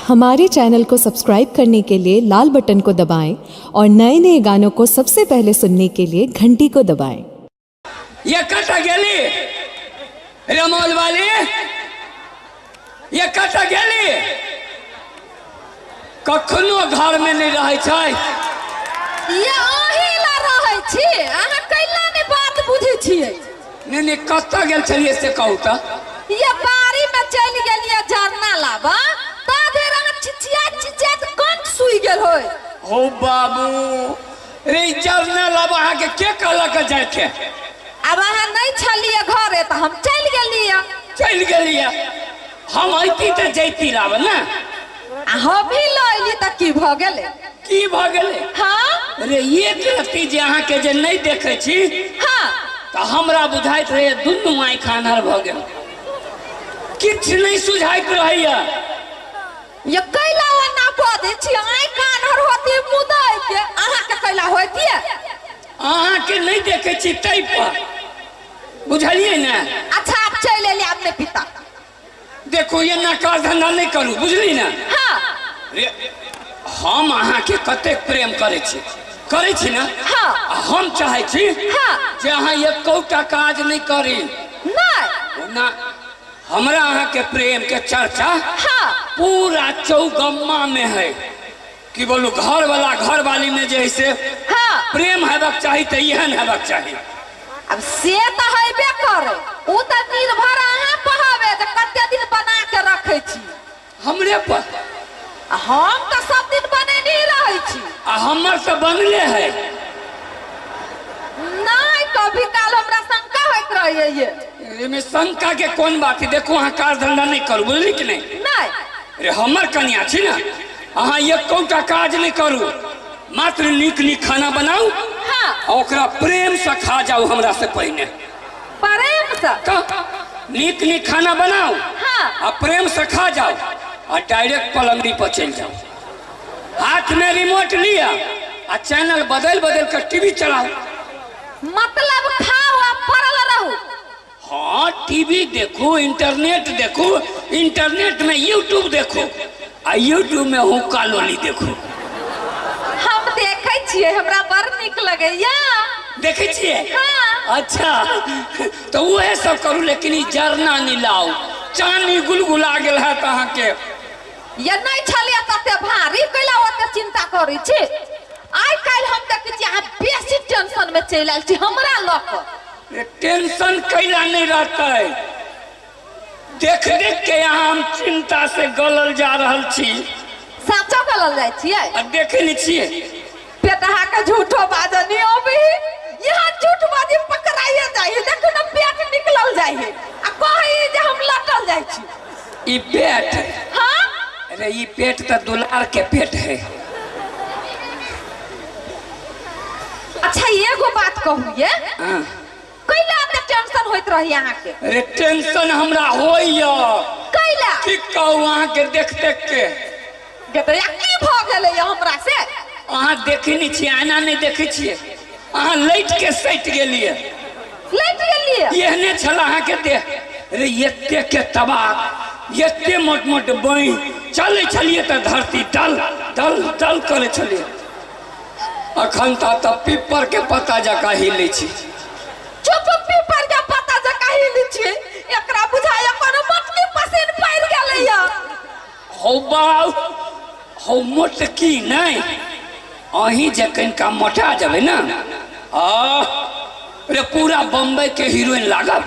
हमारे चैनल को सब्सक्राइब करने के लिए लाल बटन को दबाएं और नए नए गानों को सबसे पहले सुनने के लिए घंटी को दबाएं। ये कतऽ गेली रमौल वाली? ये कतऽ गेली? कखनो घर में नहीं रहै छै। ये अही ला रहै छी, अहाँ कैला नहि बात बुझै छियै। नहीं नहीं, कतऽ गेल छलियै से कहू तऽ। ये बाड़ी में चलि गेलियै झरना लाबा, ता धरि अहाँ चिचियाइत चिचियाइत कंठ सुइ गेल होय। हो बाबू रे, झरना लाबा अहाँके के कहलक जायके? आब अहाँ नहि छलियै घरे तऽ हम चलि गेलियै। चलि गेलियै? हम अयती तऽ जैती लाबऽ ने। आ हम ही लऽ अयली तऽ की भऽ गेलै? की भऽ गेलै? हाँ रे, एक रत्ती जे अहाँके जे नहि देखै छी, हाँ, तऽ हमरा बुझाइत रहैए दुनू आँखि आन्हर भऽ गेल, किछु नहि सुझाइत रहैए। ये कैला ओना बजै छी? आँखि आन्हर होती मुदै के, अहाँके कैला होइतियै? अहाँके नहि देखै छी ताहि पर, बुझलियै ने? अच्छा, आब चलि एलियै, आब नहि पिता। देखू, एना काज धंधा नहि करू, बुझली ने? हाँ। रे, हम अहाँके कतेक प्रेम करै छी, करै छी ने? हाँ। आ हम चाहै छी हाँ। जे अहाँ एकोटा काज नहि करी। नहि। ओना हमरा अहाँके प्रेम के चर्चा हाँ। पूरा चौगम्मा में है। की बोलू, घर वाला घर वाली में जे है से हाँ। प्रेम हेबाक चाही तऽ एहन हेबाक चाही। अब से तऽ हेबे करे, ओ तऽ निर्भर अहाँ पर हवे जे कते दिन बना के रखै छी। हमरे पर? हम तऽ सब दिन बनेने रहै छी। आ हमर तऽ बनले है। नहीं, कभी काल हमरा शंका होइत रहैए। एहिमे शंका के कोन बात है? देखू, अहाँ काज धंधा नहि करू, बुझली कि नहि? नहीं। रे, हमर कनिया छी ने, अहाँ एकोटा काज नहि करू, मात्र नीक नीक खाना बनाउ। हाँ। आ ओकरा प्रेम से खा जाउ हमरा से पहिने। प्रेम से? तऽ नीक नीक खाना बनाउ। हाँ। आ प्रेम से खा जाउ आ डायरेक्ट पलंगड़ी पर चलि जाउ, हाथ में रिमोट लिअ आ चैनल बदलि बदलि कऽ टीवी चलाउ। मतलब खाउ आ पड़ल रहू? हाँ, टीवी देखू, इंटरनेट देखू, इंटरनेट में यूट्यूब देखू आ यूट्यूब में हुक्का लोली देखू। हम देखै छियै, हमरा बड़ नीक लगैया। देखै छियै? हाँ। अच्छा, तऽ उहे सब करू, लेकिन ई जरना नहि लाउ, चानी गुलगुला गेल हैत अहाँके। ये नहि छलियै तते भारी, कैला ओते चिंता करै छी? आइ काल्हि हम देखै छी अहाँ बेसी टेंशन में चलि आयल छी हमरा लऽ कऽ। टेंशन कैला नहि रहतै? देख देख के यहाँ हम चिंता से गलल जा रहल छी। साचो गलल जाइ छियै? आ देखै नहि छियै? पेटहा के झूठो बाजनी अबै, यहाँ झूठ बाजी पकड़ाइए जाइ है। देखू ने, पेट निकलल जाइ है आ कहै जे हम लटल जाइ छी। ई पेट? हाँ। अरे, ई पेट तऽ दुलार के पेट है। अच्छा, एगो बात कहू ये। हाँ। कैला एते टेंशन होइत रही अहाँके? अरे, टेंशन हमरा होइया। कैला? की कहू, अहाँके देख देख के। गेतैया, की भऽ गेलै हमरा से? अहाँ देखै नहि छियै? आइना नहि देखै छियै? अहाँ लैट के सटि गेलियै। लैट गेलियै? एहने छल अहाँके देह। रे, एते के तबाक, एते मोट मोट बाँहि, चलै छलियै तऽ धरती डल डल डल करै छलियै। अखन तऽ पिप्पर के पत्ता जकाँ हिलै छी। चुप, पीपर के पत्ता जकाँ हिलै छी? एकरा बुझाइया कोनो मोटकी पसीन पड़ि गेलैया। हौ बाउ, हौ, मोटकी नहि, अहीं जे कनिका मोटा जेबै ने, आ रे, पूरा बम्बई के हीरोइन लागब।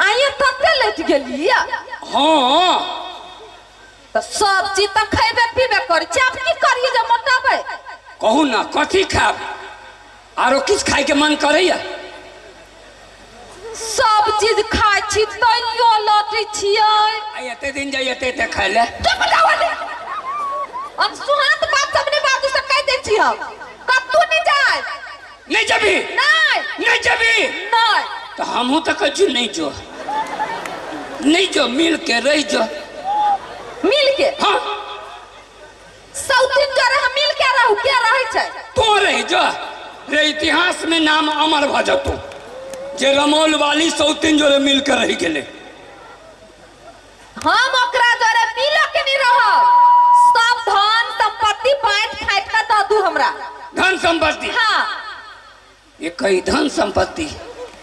आइए तते लटि गेलियै? हाँ। तऽ सब चीज तऽ खैबे पीबे करै छी, आब की करियै जे मोटेबै? कहू ने, कथी खायब? आरो किछु खायके मन करैया? सब चीज खाइ छी, तैयो लटै छियै। आ एते दिन जाइ एते एते खाय ले। चुप जाओ ने, हम सुहात बात सब नहि बाजू से कहि दै छी, हम कतहु नहि जाय। नहि जेबी? नहि। नहि जेबी? नहि। तऽ हमहूँ तऽ कहै छी, नहि जो, नहि जो, मिल के रहि जो। मिल के? हाँ। सौतीन जोरे हम मिल के रहू? के रहै छै? तो रहि जो रे, इतिहास में नाम अमर भऽ जतौ जे रमौल वाली सौतीन जोरे मिल के रहि गेलै। हम ओकरा जोरे मिल के नहि रहब। संपत्ति। हाँ ये कई धन संपत्ति,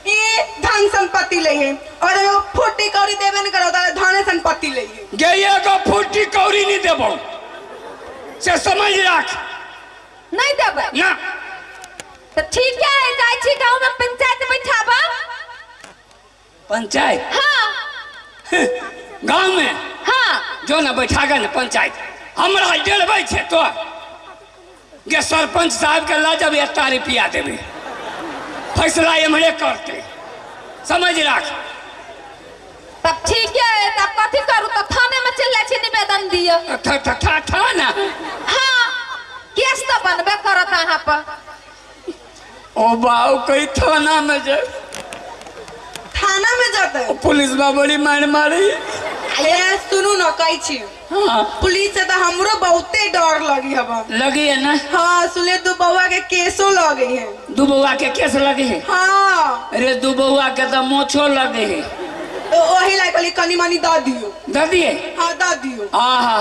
ये धन संपत्ति ले है और एगो फुटी कौड़ी देबे न करो त धन संपत्ति ले है। गे एगो फुटी कौड़ी नहीं देबो से समझ राख। नहीं देबे ना तो ठीक है, जाय छी गांव में पंचायत बैठाबा। पंचायत? हाँ गांव में? हाँ जो ना बैठागा ना पंचायत हमरा डेरबै छे तो गे सरपंच साहब के ला जब एता रुपया देबे, फैसला एम्हरे करते, समझ राख। तब ठीक है, तब कथी करू? तो थाने में चल जाय छी निवेदन दिए। था थाना? हाँ केस तो बनबे करत अहाँ पर। ओ बाऊ कई थाना में जाए? थाना में जाते पुलिस बा बड़ी मार मारी। ए सुनू न कहै छी। हाँ पुलिस से तो हमरो बहुते डर लगी हब। लगी है ना? हाँ सुने दू बउआ के केसो लगे है। दू बउआ के केस लगे है? हाँ। अरे दू बउआ के तो मोछो लगे है। तो वही ला कहली कनी मनी the दियो। The दिए? हाँ the दियो। आहा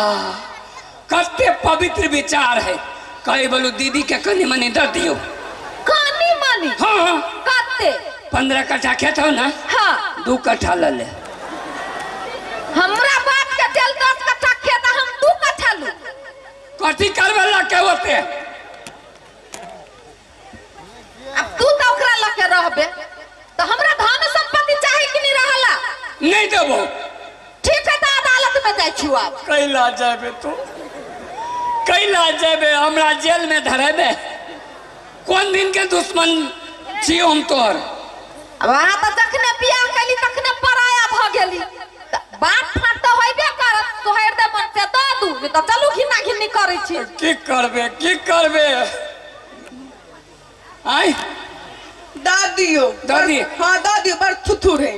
कते पवित्र विचार है। कही बोलू दीदी के कनी मनी the दियो। कनी मनी? हाँ कते? 15 कट्ठा खेत हो ना? हाँ 2 कट्ठा ले ले। हमरा बाप के देल 10 कट्ठा खेत, हम 2 कट्ठा लू। कथी करबे लके होते? अब तू तो ओकरा लके रहबे तो हमरा धन संपत्ति चाही कि नहीं रहला? नहीं देबो। ठीक है तो अदालत में जाय छी आब। कैला जाबे तू? कैला जाबे? हमरा जेल में धरेबे? कोन दिन के दुश्मन छी हम तोहर? अब अहाँ तो जखने बियाह कैली तखने पराया भ गेली, बात फाट तो होइबे करत। तोहर दे मन से the दू, नहीं तो चलू घिना घिनी करै छी। की करबे की करबे? आय the दियो। The दियो? हाँ the दियो, बड़ थुथुर है।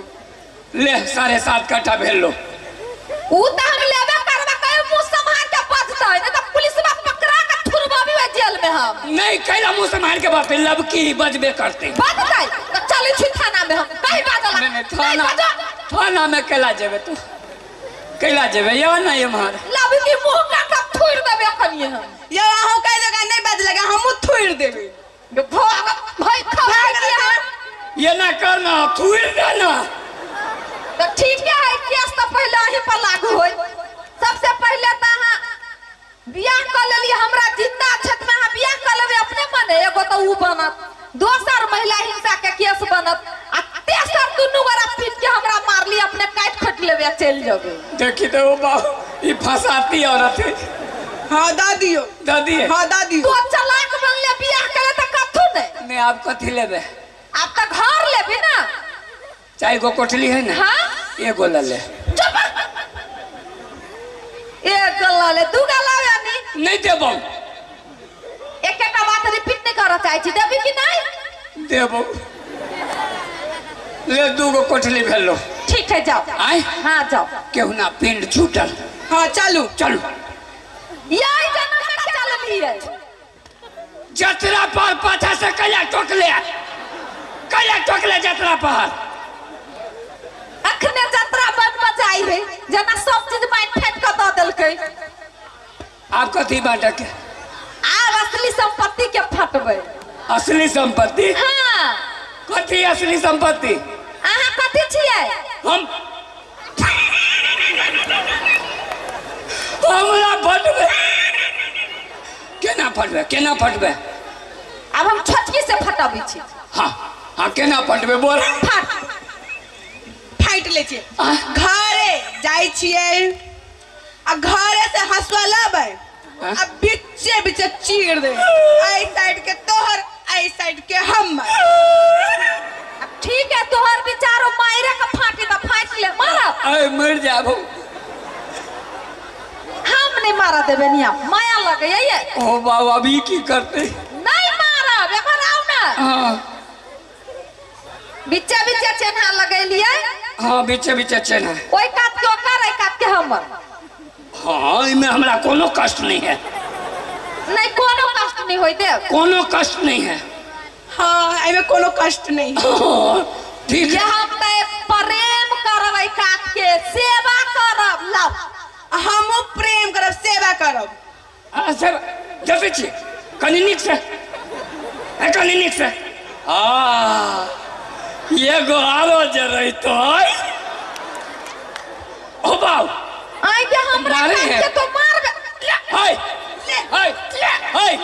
ले 7.5 कट्ठा भेल लो। ऊ त हम लेबे करबे, कहे मुंह सम्हार के बजतै, नहीं तो पुलिसवा पकड़ा के थुरबाबी जेल में हम। नहीं कैला मुंह सम्हार के बात लबकी बजबे करते। बजतै तो चलै छी थाना में हम। कहीं बाजला नहीं, थाना थाना में कैला जेबे तू? कैला जेबे या ना एम्हर? लबकी मुंह का थुर देबे अखनिए हम। या अहूँ कह देगा नहीं बाज लगा हमहूँ थुर देबे। भाग भाई खा ये ना करना, थुर देना। तो ठीक है, केस तो पहले अहीं पर लागू होय। सबसे पहले तो अहाँ बियाह कर लेलिए, हमरा जिंदा क्षेत्र में अहाँ बियाह कर लेबै अपने मने, एगो तो ऊ बनत, दोसर महिला हिंसा के केस बनत, आ तेसर दुनू गोरा पीट के हमरा मारली अपने काटि खोटि लेबै चलि जेबै। देखी तो ओ बाबू ई फसाती औरत है। हाँ the दियो। The दिए? हाँ the दियो। तो चलाक बनले बियाह करे तो कथू नहीं। नहीं आप कथी लेबै? आप तो घर लेबै ना। चाहे गो कोठली है ना? हाँ एगो ले ले। चुप। एक गला ले, दू गला यानी नहीं देबो। एक एक बात रिपीट नहीं करऽ चाहै छी, देबी कि नहीं? देबो। ले 2 गो कोठली भेलो। ठीक है जाओ। आय? हाँ जाओ। केहू ना पिंड छूटल। हाँ चलू चलू। यही जना चललिए जतरा पर पाछा से कैला टोकले, कैला टोकले जतरा पर। अखने जतरा बन बजाई है जना सब चीज बांट फेंक के the देलकै। आप कथी बांटे के? आब असली संपत्ति के फटबै। असली संपत्ति? हाँ। कथी असली संपत्ति? अहाँ कथी छियै? हम हमरा फटबै। केना फटबै? केना फटबै? आब हम छोटकी से फटबै छी। हाँ हाँ केना फटबै बोल। फट फाटि लै छियै। घरे जाइ छियै आ घरे से हंसुआ लाबै आ बीचे बीचे चीर दे, एहि साइड के तोहर एहि साइड के हमर। अब ठीक है तोहर विचारो मायरे के फाटी त फाटि ले, मारब। अरे मर जाबो। हम नहीं मारा देबे निया, माया लगे ये। ओ बाबा अभी की करते? नहीं मारब, एखन आउ ना। हाँ बीचे बीचे चेन्हा लगेलिए। हाँ बीचे बीचे चेन्हा। ओहि कात के ओकर एहि कात के हमर। हाँ इमे हमरा कोनो कष्ट नहीं है। नहीं कोनो कष्ट नहीं होय देव। कोनो कष्ट नहीं है। हाँ एमे कोनो कष्ट नहीं है। ठीक है। हम ते प्रेम करब एहि कात के, सेवा करब। लाओ हमहूँ प्रेम करब सेवा करब। अच्छा जते छी कनी नीक से। है कनी नीक से आ एगो आरो जे रहितो ओ बाऊ आइ के हमरा के तो मारबे हाय हाय हाय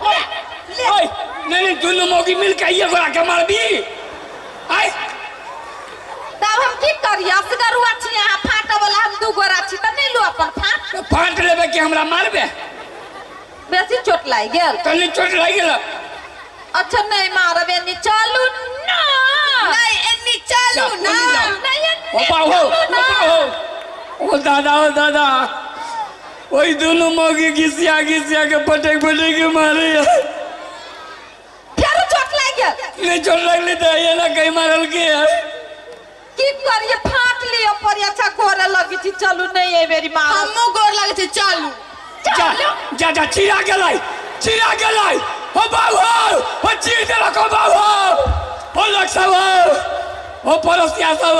हाय नहीं नहीं दोनों मौगी मिल के ये गोरा के मारबी आय तब हम की करिए असगरुआ छी अहाँ फाटऽ वाला हम दू गोरा छी त नहीं लो अपन फाट फाट लेबे कि हमरा मारबे बेसी चोट लागि गेल तनी चोट लागि गेल अच्छा नहीं मारबे एनी चलू ना नहीं एनी चलू ना नहीं ओ बाऊ हो ओ दादा ओ दादा ओई दोनों मौगी घिसिया घिसिया के पटक पटक के मारे फेर चोट लागि गेल नहीं चोट लगली त ये ना कहीं मारल के की करिए फाट लियो पर अच्छा गोरे लगी छी चलू नहीं ए बेरी मार हमहु गोर लगे छी चलू जा जा जा चिरा गेलै चिरा गेलै हो बाऊ हो हो चीर देलक हो बाऊ हो हो लोग सब हो पड़ोसिया सब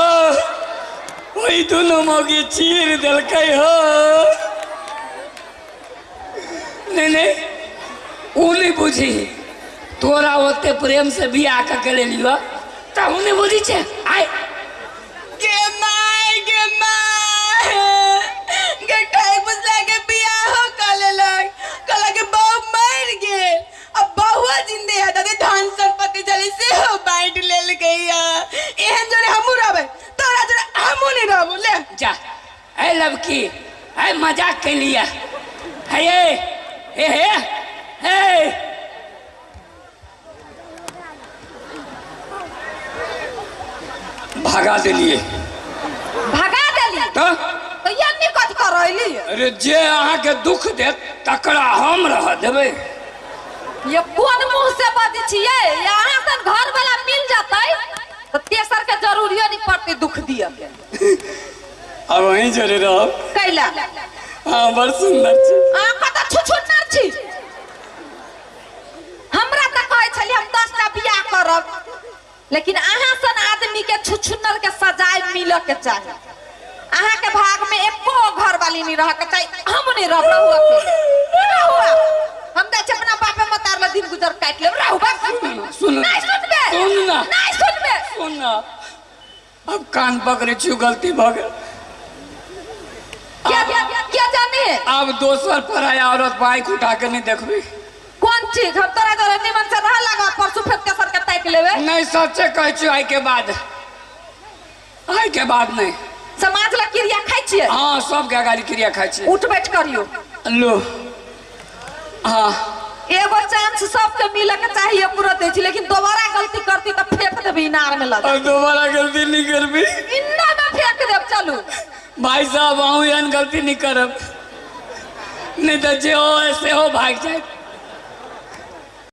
ओई दोनों मौगी चीर देलकै हो नहीं नहीं ऊ नहीं बुझी तोरा ओते प्रेम से बियाह कऽ के लेलियो तऽ ऊ नहीं बुझी छे आय गे my गे my गे ठैक बुझला के बियाह कऽ लेलक कहलक के बहू मरि गेल अब बहुआ जिंदे है दादी धन संपत्ति चली सेहो बाँटि लेलकै एहन जोरे हमहूँ रहबै तोरा जोरे हमहूँ नहीं रहबू ले जा ए लबकी ए मजाक कैलिया हे हे हे हे भगा देलिए भगा देलिए तो ये नहीं कथी करैली अरे जे अहाँ के दुख देत तकरा हम रह देबै ये कोन मुंह से बजै छियै अहाँ सन घर वाला मिल जतै तो तेसर के जरूरियो नहीं पड़तै दुख दिय के अब वहीं जरे रहब कैला हाँ बड़ सुंदर छी अहाँ कतऽ छुछुन्नर छी हमरा तऽ कहै छलियै हम 10टा बियाह करब लेकिन अहाँ सन आदमी के छुछुन्नर के सजाय मिलऽ के चाही अहाँ के भाग में एको घर वाली नहीं रह के चाही हम नहीं रहब रहू अकेले रहू हम तऽ अपना बापे मतार ला दिन गुजर काटि लेब रहू बाप सुन नहीं सुनबे सुन ना नहीं सुनबे सुन ना अब कान पकड़े छी गलती भऽ गेल क्या क्या जाने अब दोसर पर आया औरत बाइक उठा के नहीं देखबी कौन चीज हम तोरा जोरे निमन से रह लगा परसू फेर तेसर के ताकि लेबे नहीं सच्चे कहै छी आइ के बाद आइ के बाद नहीं समाज ला क्रिया खाइ छियै हाँ सबके अगाड़ी क्रिया खाइ छियै उठ बैठ करियो लो हाँ एगो चांस सबके मिले के चाहिए पूरा दै छी लेकिन दोबारा गलती करती तऽ फेंक देबी इनार में लगा और दोबारा गलती नहीं करबी इनार में फेंक देब चलू भाई साहब अहूँ एहन गलती नहीं करब नहीं तो जे हो से हो भाग जाए।